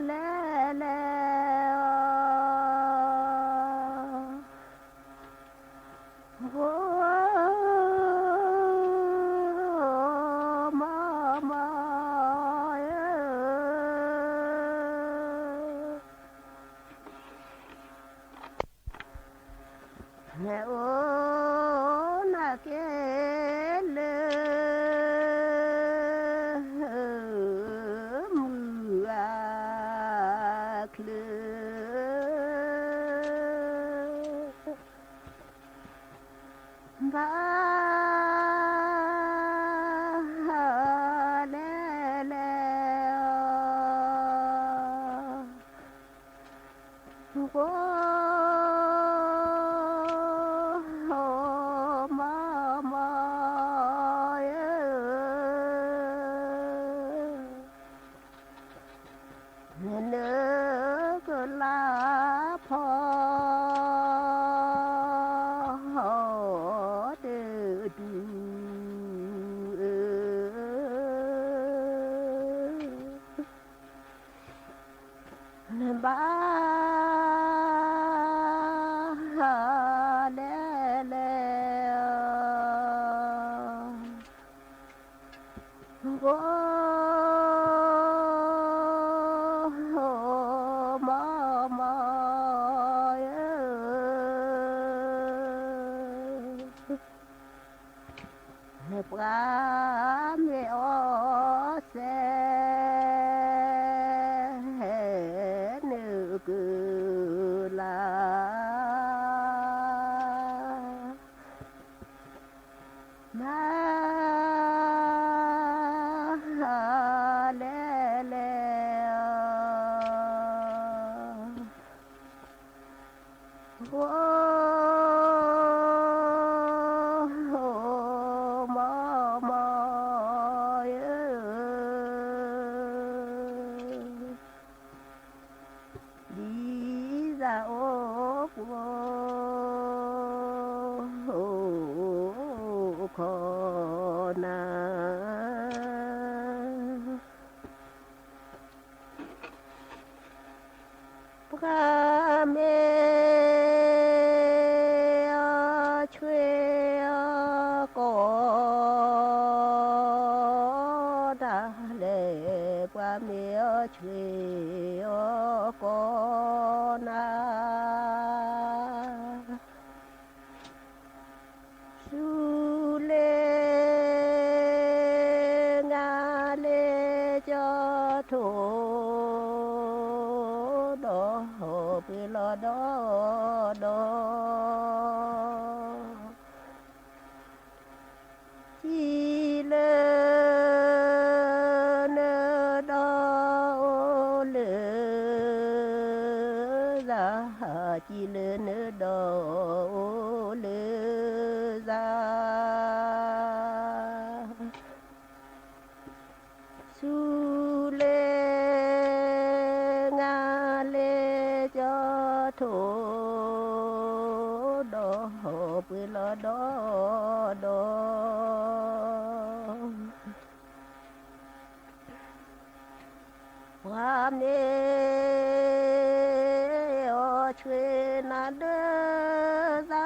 လဲၣ်လဲၣ်အီၤ ဂီၤမီမီ နအိၣ်နၤက့ၤလၢ မုၢ်အချၢ ဘၣ်လဲၣ်လဲၣ်အီၤ ဂီၤမီမီဧၢ, နနကလါဖီတဒူဧၢ နဘၣ်လဲၣ်လဲၣ်အီၤ ဂီၤမီမီဧၢ, ပှၤမ့ၢ်အီၣ်စဲ နကလါ ဘၣ်လဲၣ်လဲၣ်အီၤ ဂီၤမီမီဧၢ, ဒ်သိးအိၣ်ကိၣ်ခိၣ်ခီၣ်နၢ် ပှၤမ့ၢ်အီၣ်ဆှ့အီၣ်ကိးတၢ်လဲၣ်, ပှၤမ့ၢ်အီၣ်ဆှ့အီၣ်ကိးနၢ် ဆူလဲၣ် ငါလဲၣ်ကၠီထိၣ် ဒီးပှ့ၤလီၤဒီးဒီး စံးလၢနဒီးအိၣ်လၢသး, စံးလၢနဒီးအိၣ်လၢသး န့ၣ် အီၣ်ဆှ့နၤဒၢသး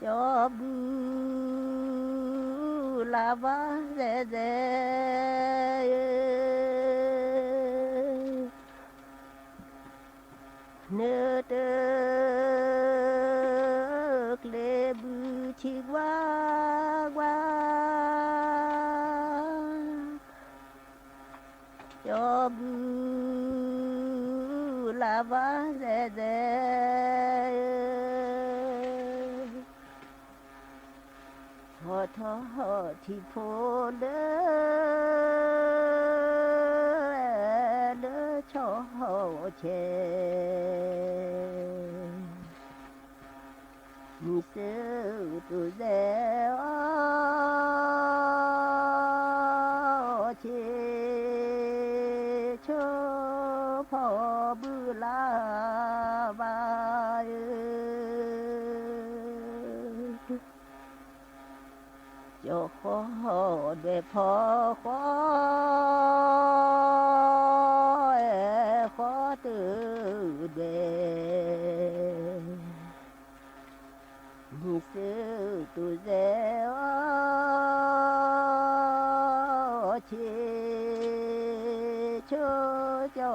ကၠီဘုလၢ်ဘၣ်သဲသဲ နတၢ်ကျဲဘုဆံးကွၢ်ကွၢ် ကၠီဘုလၢ်ဘၣ်သဲသဲ ဟီၣ်ထီၣ်ထံဖိလၢ လၢဆီဆဲး မုၢ်စၢ်တူၢ်စဲအီၤ ဆံးဆိဖီၣ်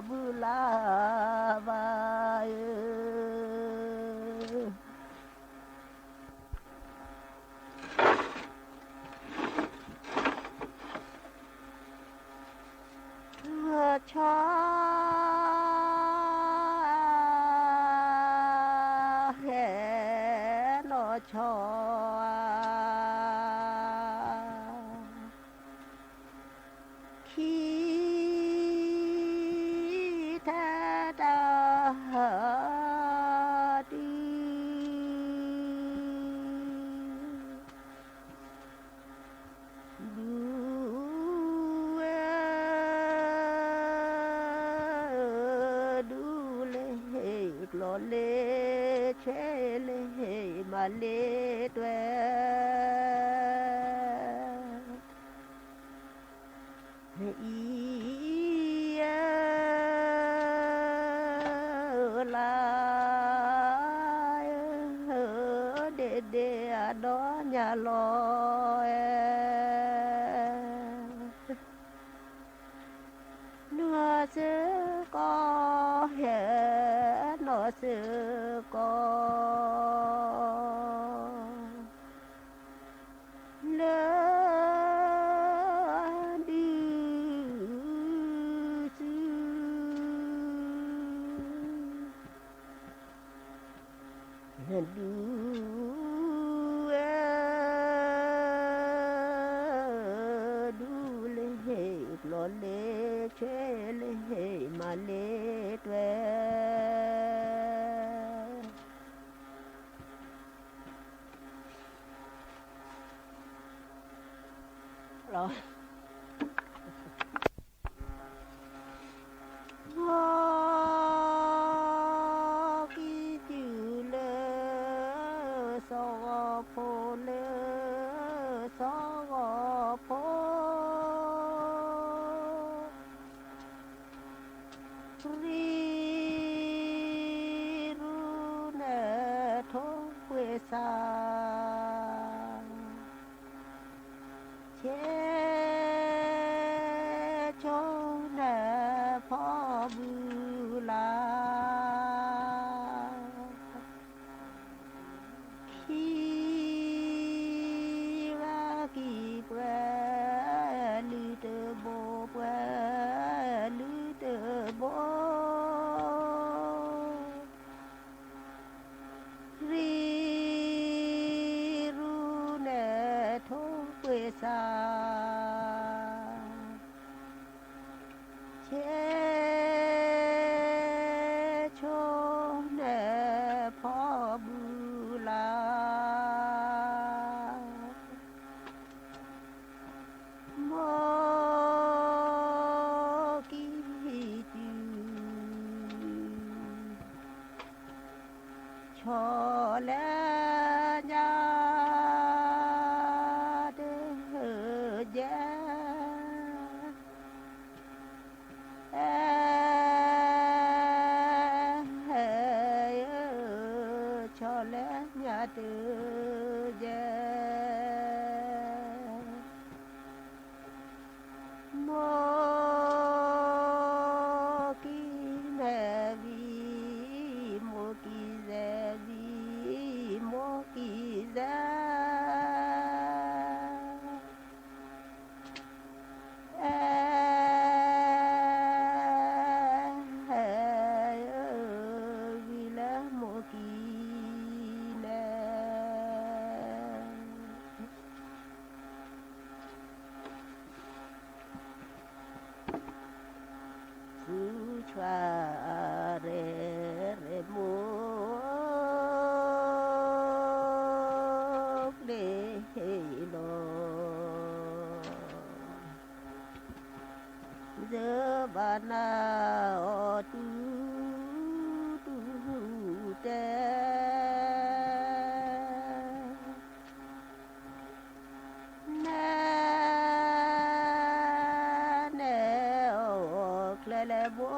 ဘုလၢ်ဘၣ် ကၠီဃီဒွဲၣ်ဖီဃီ ဃီတဒွဲၣ် မုၢ်စၢ်တူၢ်စဲအီၤ ဆံးဆိကၠီဘုလၢ်ဘၣ် ဆီ ဟဲနီၢ်ဆီ ခံထါတၢ်တုၤ ဒူ ဒူလ့ၤကျီၢ်လ့ၤဆဲးလ့ၤမၤလ့ၤတွဲ အံၤ လါ ဒ့ဒ့အဒီညါလီၤ နီၢ်စ့ၢ်ကီး ဟဲနီၢ်စ့ၢ်ကီး လၢ ဒုး စု ဒူ ဒူလ့ၤကျီၢ်လ့ၤဆဲးလ့ၤ မၤလ့ၤတွဲ လီၤ ကံၢ်စုလၢ စီၤဂီၤဖိလၢ စီၤဂီၤဖိ ရံရူနဲၣ်ထိၣ်ကွံာ်စၢ် ဆဲးဆိန့ၣ်ဖီၣ်ဘုလၢ် ခံ ဝဲကံၢ်ပှဲၤလုၢ်တဘိ ပှဲၤလုၢ်တဘိ ရံရူနဲၣ်ထိၣ်ကွံာ်စၢ် ဆဲးဆိန့ၣ်ဖီၣ်ဘုလၢ် မ်ကံၢ်စု ဆီလဲညါ တဟၢ တယဲ မိၢ်ကံမဲာ်ဝံၤ မိၢ်ကံစဲးဝံၤ မိၢ်ကံစဲး အဲ ဝံၤလၢမိၢ်ကံန့ၣ် သူဆွါရဲၣ်ရဲၣ်မိၢ်ကျ့လီၤ ယဘၣ်နၤအီၤတူၢ်တူၢ်တဲ နဲနဲအိၣ်ချ့လဲၣ်ဘိ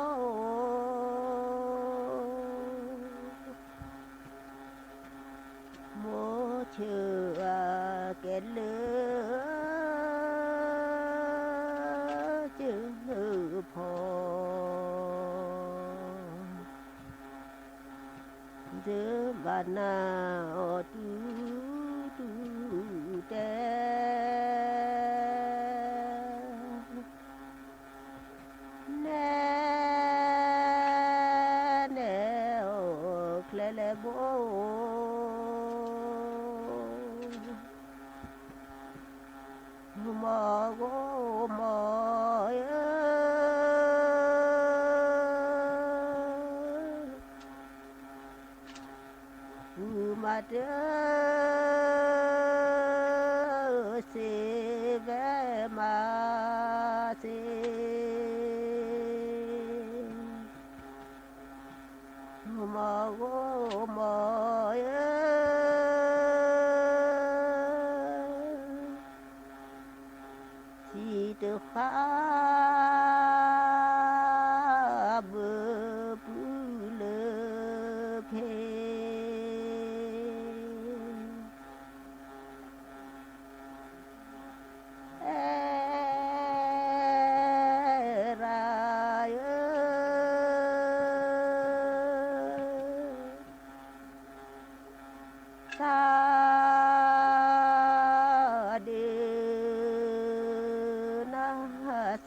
မိၢ်ဆၢအကဲလၢ ကၢၢ်ဖီ ယဘၣ်နၤအီၤတူၢ်တူၢ်တဲ နဲ နဲအိၣ်ချ့လဲၣ်ဘိ မိၢ်ဂီၤမိၢ်ဧၢ ဃုမၤတၢ် စ့ဝဲမၤစ့ မိၢ်ဂီၤမိၢ်ဧၢ စံးတဃၣ် ဘၢပုၢ်လၢဖဲ အဲ ရၤဧၢ သးဒ့ နၤ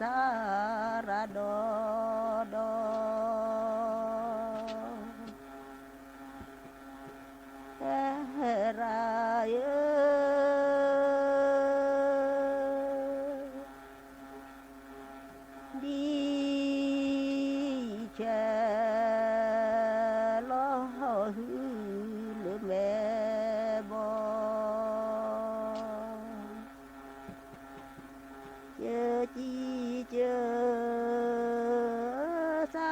သးရၤဒီဒီ အဲ ရၤဧၢ ဒ်ဆဲးလီၤဟုလၢမဲာ်ဘီ ကၢကံ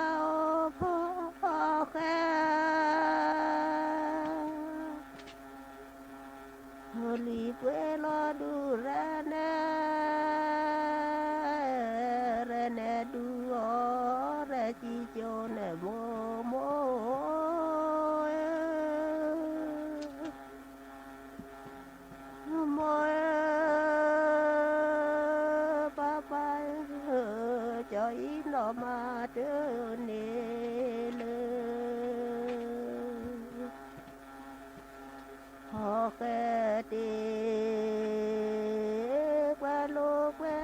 ကၢ သးအိၣ်ဖီဃဲ လွံၢ်ပှဲၤလီၤဒူၣ်ရဲၣ်နဲၣ် ရဲၣ်နဲၣ်ဒူအီၤ ရဲၣ်ကံကၠိန့ၣ်မိၢ်မိၢ် မိၢ်ဧၢ ပၢ်ပၢ်ဧၢ ကၠီအံၤနီၢ်မၤတၢ်န့ၣ်လၢ ဟီၣ်ဃဲတ့ၢ် ကွဲလိာ်ကွဲ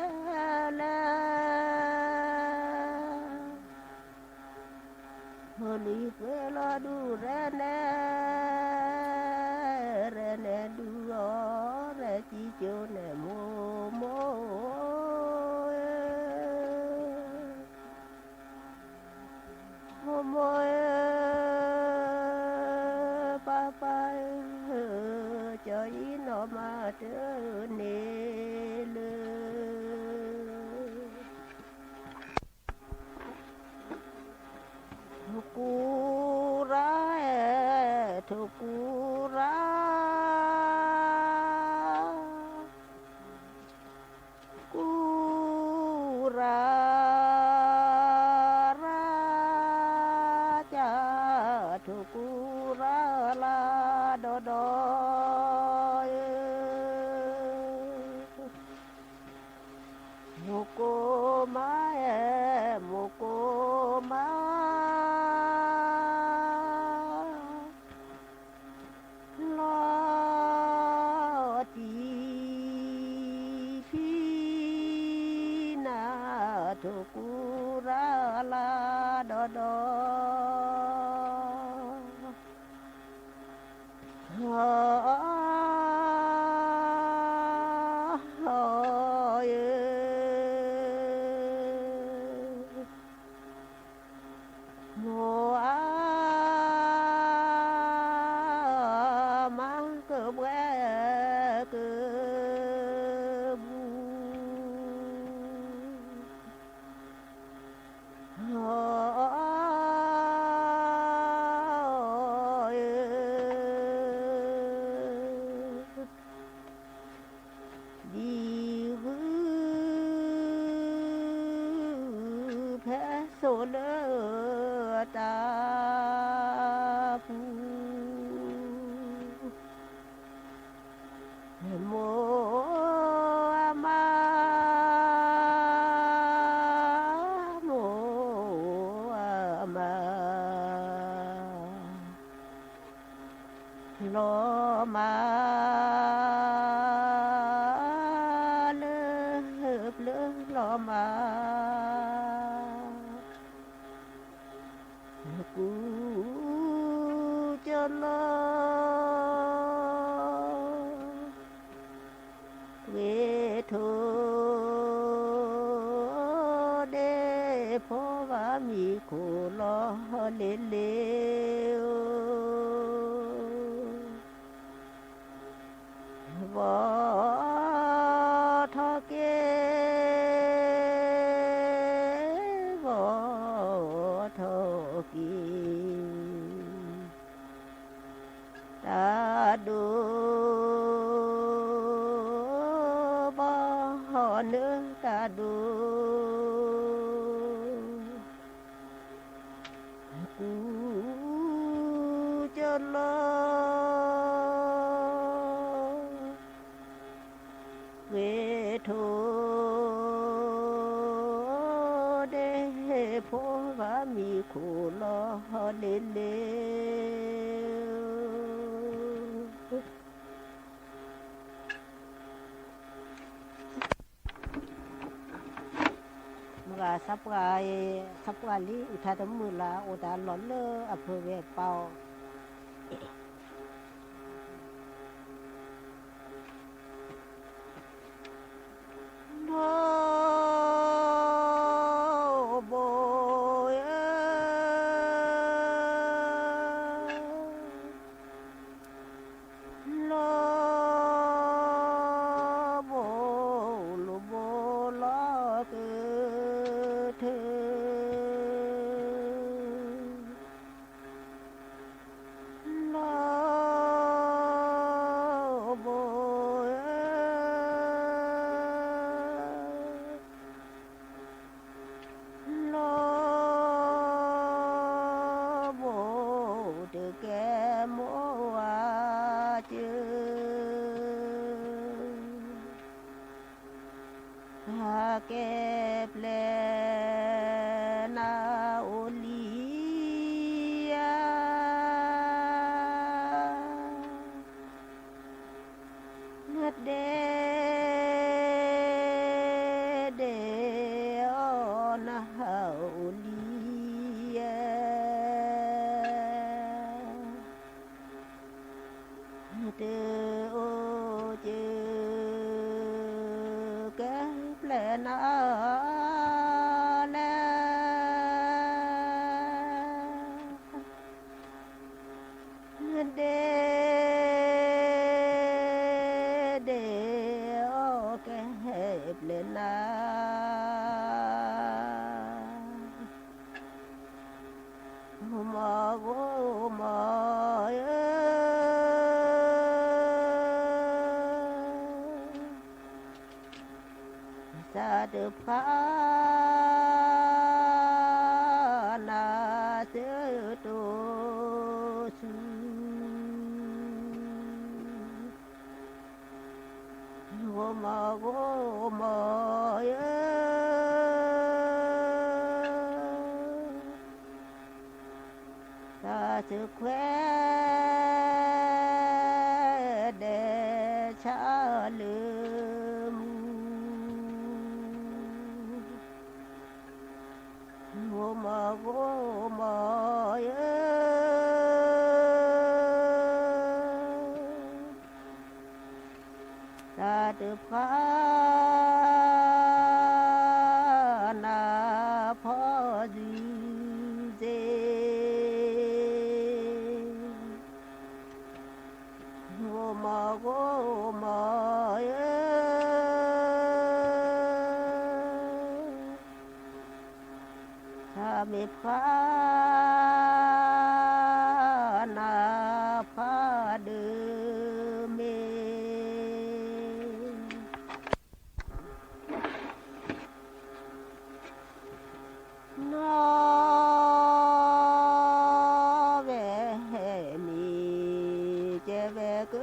လဲၣ် လွံၢ်ပှဲၤလီၤဒူၣ်ရဲၣ်နဲၣ် ရဲၣ်နဲၣ်ဒူအီၤ ရဲၣ်ကံကၠိန့ၣ်မိၢ်မိၢ် မိၢ်မိၢ်ဧၢ ပၢ်ပၢ်ဧၢ ကၠီအံၤနီၢ်မၤတၢ်န့ၣ်လၢ ထူၣ်ကူရၤ ထူၣ်ကူရၤ ကူရၤ ရၤ ကၢ် ထူၣ်ကူရၤလၤဒီးဒီး မိၢ်ကိၢ်မး, မိၢ်ကိၢ်မး, လီၤတံၢ်ဖံနၤ ထိၣ်ကူရၤလၤဒီဒီ မိၢ်ဧၢ, မါကဘှဲကဘူး ဒ်ဂုၢ်ဖဲစိာ်လၢတၢ်ပူၤ မိၢ်အမါ, မိၢ်အမါ, လီၤမၢ်လၢပျၢၤလီၤမၢ် ကူကၠီလီၤ ဂ့ၤထိၣ်ဒ့ၣ်ဖိဘၣ်မံၤခိၣ်လီၤလ့လ့ဧၢ ဘီထီၣ်က့ၤ, ဘီထီၣ်က့ၤ, တၢ်ဒိၣ်, ဘီနၢတၢ်ဒိၣ် ကူကၠီလီၤ ဂ့ၤထိၣ်ဒ့ၣ်ဖိဘၣ်မံၤခိၣ်လီၤလ့လ့ မုၢ်ဂၤ သးပှၢ်, သးပှၢ်လံ အုၣ်ထါတမုာ်လၢ် အိၣ်တၢ်လီၢ်လၢအဖၢဝဲပာ်အီၤ လီၤဘိဧၢ လီၤဘိ လီၤဘိလီၤကထၢ လီၤဘိဧၢ လီၤဘိ တကဲမိၢ်ဝၤစၢၤ ဟဲက့ၤပျဲနၤအိၣ်လံဧါ ဒဲဒဲအီၤနဟးအိၣ်လံဧါ တအိၣ်စၢၤ ကဲပျဲနၤလဲၣ် ဒဲ ဒဲ အီၣ်ကဟဲပျဲနၤ မီၢ်ဂိၢ်မီၢ်ဧၢ သးတဖၣ် နၤစၢၤတိၢ်ဆူ မီၢ်ဂီၤမီၢ်ယဲ, တၢ်စၢၤခွဲး ဒဲးဆါလၢမူ ဂီၤမီၢ်ဂီၤမီၢ်ယဲ, တၢ်တဖျါ နၢ်ဖီဒုးစ့, ဂီၤမီၢ်ဂီၤမီၢ်ယဲ, တၢ်မ့ၢ်ဖျါ နၢ်ဖျါဒုးမ့ၢ် နီၢ်ဝဲမ့ၢ်ကဲဝဲက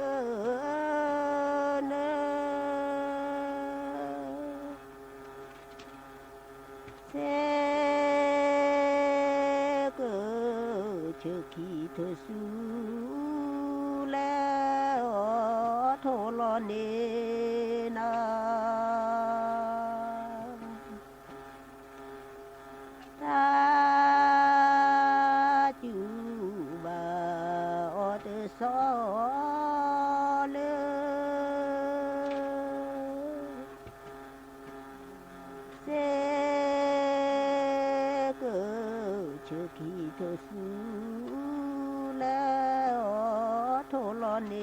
နၢ စ့က ဆၢခံထၢၣ်ဆူ လဲၤအီၣ်ထိၣ်လီၤန့ၢ်နၤ တၢ်စူၢ် ဘၣ်အီၤတဆီလၢ စ့ က ဆၢခံထၢၣ်ဆူ လဲၤအီၣ်ထိၣ်လီၤန့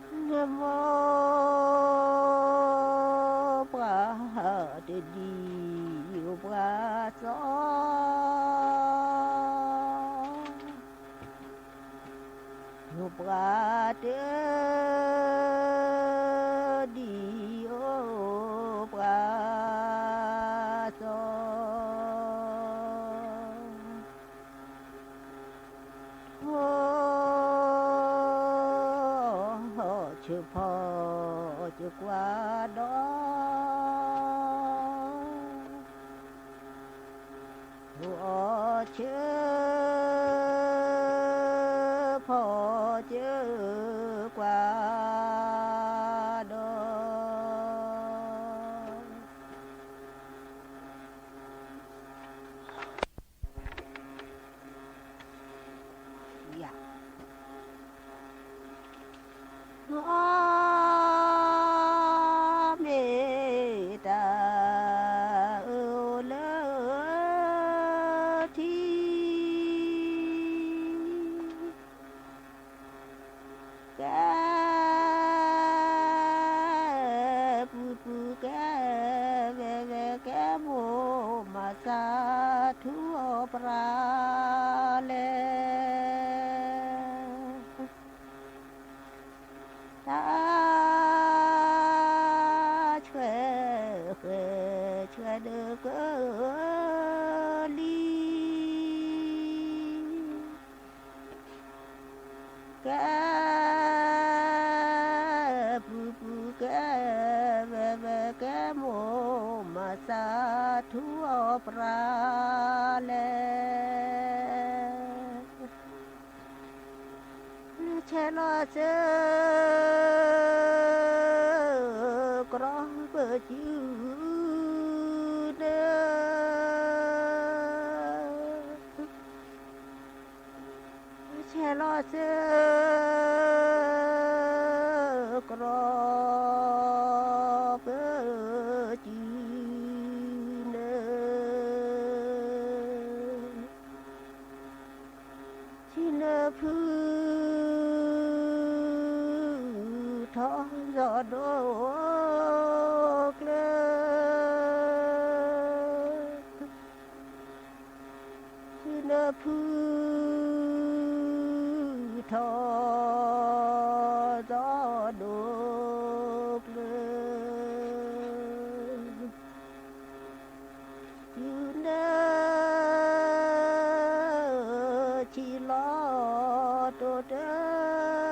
ၢ် နမိၢ်ပှၢ်တဒံး အိၣ်ပှၤစီ အိၣ်ပှၤတဒံး အိၣ်ပှၤစီ ထိၣ် ဆၢဖီၣ်စၢၤကွၢ်ဒီး ထိၣ်အီၣ်ဆၢ ဖီၣ်စၢၤကွၢ်ဒီး မ့ၢ်တၢ်အၢၣ်လၢ ထံ ကဲ ပူၤပူၤ ကဲ ဝဲဝဲ ကဲ မိၢ်မၤစၢ် ထူအီၣ်ပြၢလဲၣ် တၢ်ဆှဲးဃဲ ဆှဲးဒုးကလံၤ ကဲ ပူၤပူၤ ကဲ ဝဲဝဲ ကဲ မိၢ်မၤစၢ် ထူအီၣ်ပြၢလဲၣ် ဆဲးလီၤစၢၤ ကြီပစုနၢ ဆဲးလီၤစၢၤ ကြီ ပစုနၢ ထံနၢဖု ထီၣ်စီၤဒိၣ်ကျၢၤ ထံနၢဖု ထီၣ်စီၤဒိၣ်ကျၢၤ ထံနၢ ထံလီၤတိၤတၢ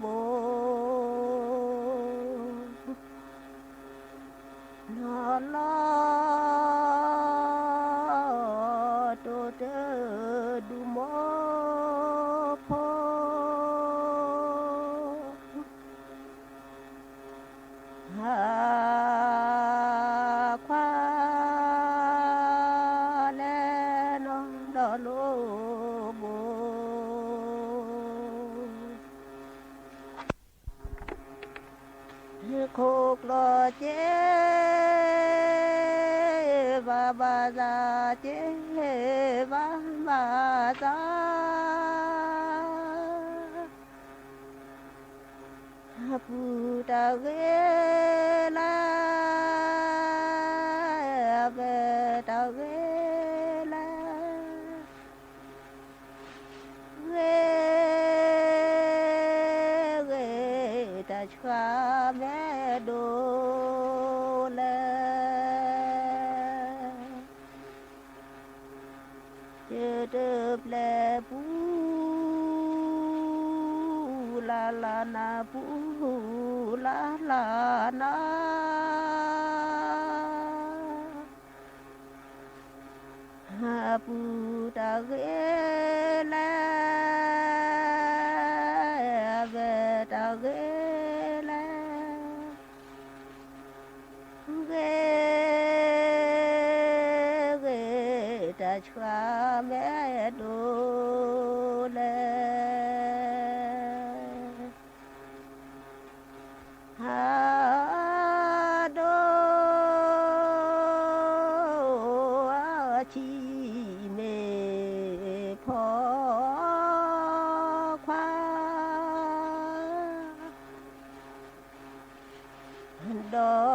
ဘိ နီၢ်လီၤ တိၢ်တဒူၣ်မိၢ်ဖိ ဟးခွါ လဲၤနီၢ်ဒီးလိၣ်ဘိ ခိၣ်ကျီၢ်က့ ဘၣ်ဘၣ်စၢ်က့ ဘၣ်ဘၣ်စၢ် အပုၢ်တၢ်ဂ့ၤလဲၣ်, အဝဲၢ်တၢ်ဂ့ၤလဲၣ်, ဂ့ၤ ဂ့ၤ တၢ်ဆှၢမဲာ်ဒိၣ်လဲၣ်. ယတပျဲၢ်ပူၤ လၢ်လၢ်နၤ ပူၤလၢ်လၢ်နၤ အပုၢ်တၢ်ဂ့ၤလဲၣ်, အဝဲၢ်တၢ်ဂ့ၤလဲၣ်, ဂ့ၤ ဂ့ၤ တၢ်ဆှၢမဲာ်ဒိၣ်လဲၣ်. ဟးဒိၣ် အဆံးမ့ၢ်ဖီခွါ ဒီး